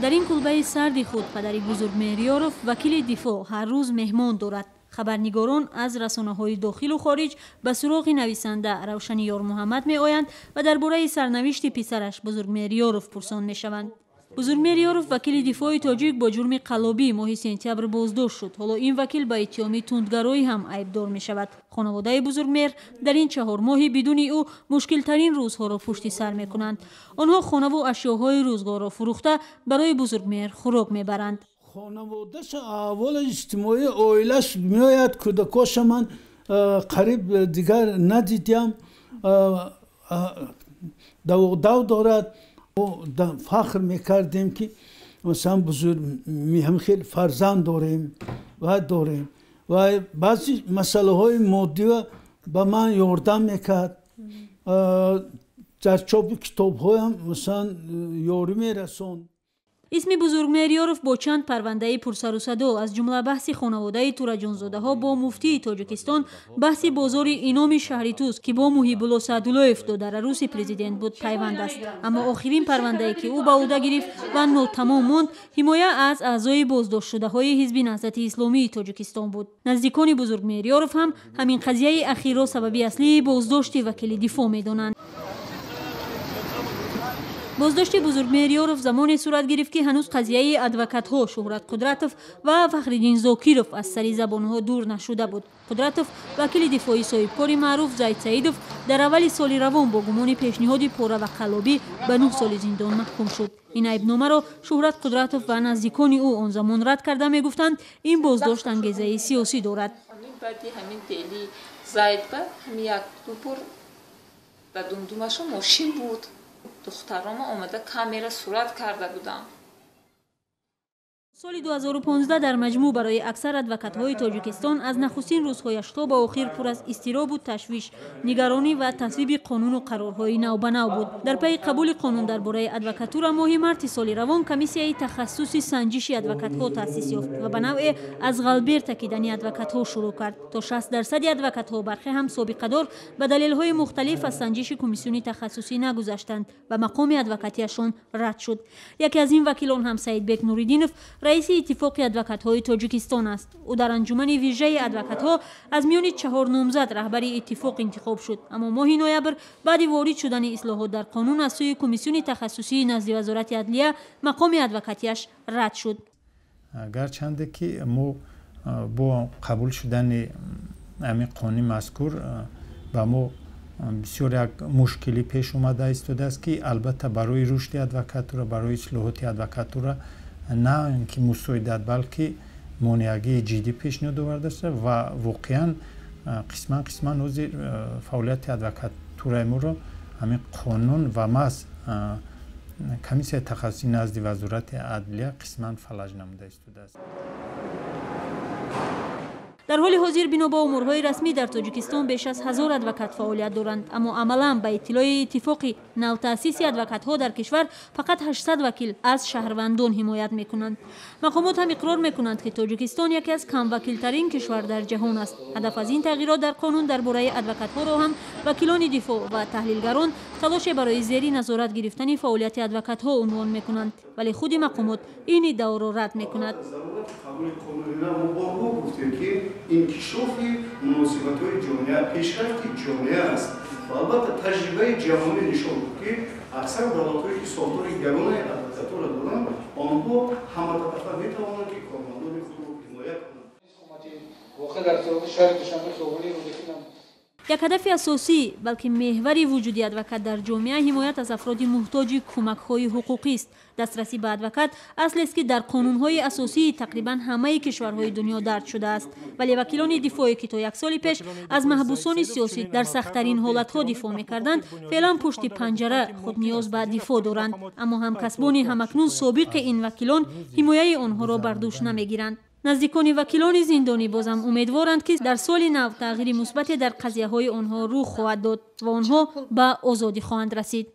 Дар ин кулбаи сарди худ падари Бузургмеҳр Ёров, вакили дифоъ, ҳар рӯз меҳмон дорад. Хабарнигорон аз расонаҳои дохилу хориҷ ба суроғи нависанда Равшани Ёрмуҳаммад меоянд ва дар бораи сарнавишти писараш Бузургмеҳр Ёров пурсон мешаванд. Бузургмеҳр Ёров, вакили дифои тоҷик, бо ҷурми қаллобӣ моҳи сентябр боздошт шуд. Ҳоло ин вакил ба иттиҳоми тундгароӣ ҳам айбдор мешавад. Хонаводаи Бузургмеҳр дар ин 4 моҳи бидуни ӯ мушкилтарин рӯзҳоро пушти сар мекунанд. Онҳо хонаву ашёҳои рӯзгорро фурӯхта барои Бузургмеҳр хӯрок мебаранд. Хонаводаша, аҳволи иҷтимоӣ, оилаш меояд, кӯдакоша ман қариб дигар надидям, давдав дорад. Фахр мекардем, ки масалан бузург хел фарзанд дорем ва дорем, ва баъзи масъалаҳои моддиро ба ман ёрдам мекард, дар чопи китобҳоям масалан ёрӣ мерасонд. Исми Бузургмеҳр Ёров бо чанд парвандаи пурсарусадо, аз ҷумла баҳси хонаводаи Тураҷонзодаҳо бо муфтии Тоҷикистон, баҳси бозори иноми шаҳри Тӯз, ки бо Муҳибулло Саъдуллоев додараруси президент буд, пайванд аст. Аммо охирин парвандае, ки ӯ ба ӯҳда гирифт ва нотамом монд, ҳимоя аз аъзои боздоштшудаҳои Ҳизби Наҳзати Исломии Тоҷикистон буд. Наздикони Бузургмеҳр Ёров ҳам ҳамин қазияи ахирро сабаби аслии боздошти вакили дифоъ медонанд. Боздошти Бузургмеҳр Ёров замоне сурат гирифт, ки ҳанӯз қазияи адвокатҳо Шуҳрат Қудратов ва Фахриддин Зокиров аз сари забонҳо дур нашуда буд. Қудратов, вакили дифои соҳибкори маъруф Зайд Саидов, дар аввали соли равон бо гумони пешниҳоди пора ва қаллобӣ ба 9 соли зиндон маҳкум шуд. Ин айбномаро Шуҳрат Қудратов ва наздикони ӯ он замон рад карда мегуфтанд, ин боздошт ангезаи сиёсӣ дорад. Духтарома омада камера сурат карда будам. Соли 2015 дар маҷмӯъ барои аксар адвокатҳои Тоҷикистон аз нахустин рӯзҳояш то ба охир пур аз изтиробу ташвиш, нигаронӣ ва тасвиби қонуну қарорҳои навбанав буд. Дар пайи қабули қонун дар бораи адвокатура моҳи марти соли равон комиссияи тахассуси санҷиши адвокатҳо таъсис ёфт ва ба навъе аз ғалбер такидани адвокатҳо шурӯъ кард. То 60% адвокатҳо, бархе ҳам собиқадор, ба далелҳои мухталиф аз санҷиши комиссиони тахассусӣ нагузаштанд ва мақоми адвокатиашон рад шуд. Яке аз ин вакилон ҳам Саидбек Нуриддинов, раиси иттифоқи адвокатҳои Тоҷикистон аст. Ӯ дар анҷумани вижаи адвокатҳо аз миёни 4 номзад раҳбари иттифоқ интихоб шуд. Аммо моҳи ноябр баъди ворид шудани ислоҳот дар қонун аз сӯи комиссиони тахассусии назди Вазорати адлия мақоми адвокатиаш рад шуд. Гарчанде ки мо бо қабул шудани ҳамин қонуни мазкур ба мо бисёр як мушкилӣ пеш омада истодааст, ки албатта барои рушди адвокатура, барои ислоҳоти адвокатура на ин ки мусоидат, балки монеагии ҷиддӣ пешниҳод овардааст ва воқеан қисман қисман ҳозир фаъолияти адвокатураи моро ҳамин қонун ва маҳз комиссияи тахассусӣ назди Вазорати адлия қисман фалаҷ намуда истодааст. Дар ҳоли ҳозир бино ба оморҳои расмӣ дар Тоҷикистон беш аз 1000 адвокат фаъолият доранд, аммо амалан ба иттилои иттифоқи навтаъсиси адвокатҳо дар кишвар фақат 800 вакил аз шаҳрвандон ҳимоят мекунанд. Мақомот ҳам иқрор мекунанд, ки Тоҷикистон яке аз камвакилтарин кишвар дар ҷаҳон аст. Ҳадаф аз ин тағйирот дар қонун дар бораи адвокатҳоро ҳам вакилони дифоъ ва таҳлилгарон талоше барои зери назорат гирифтани фаъолияти адвокатҳо унвон мекунанд, вале худи мақомот ин иддаоро рад мекунад. Инкишофи муносибатҳои ҷомеа, пешрафти ҷомеа аст ва албатта таҷрибаи ҷаҳонӣ нишон дод, ки аксар давлатҳое, ки сохтори ягонаи адвокатура доранд, онҳо ҳаматарафа метавонанд, ки кормандони худро ҳимоя кунанд. Як ҳадафи асосӣ, балки меҳвари вуҷуди адвокат дар ҷомеа ҳимоят аз афроди муҳтоҷи кӯмакҳои ҳуқуқист. Дастрасӣ ба адвокат аслест, ки дар қонунҳои асосии тақрибан ҳамаи кишварҳои дунё дарҷ шудааст. Вале вакилони дифоъе, ки то як соли пеш аз маҳбусони сиёсӣ дар сахттарин ҳолатҳо дифоъ мекарданд, феълан пушти панҷара худ ниёз ба дифоъ доранд. Аммо ҳамкасбони ҳамакнун собиқи ин вакилон ҳимояи онҳоро бар дӯш намегиранд. Наздикони вакилони зиндонӣ бозам умедворанд, ки дар соли нав тағйири мусбате дар қазияҳои онҳо рӯх хоҳад дод ва онҳо ба озодӣ хоҳанд расид.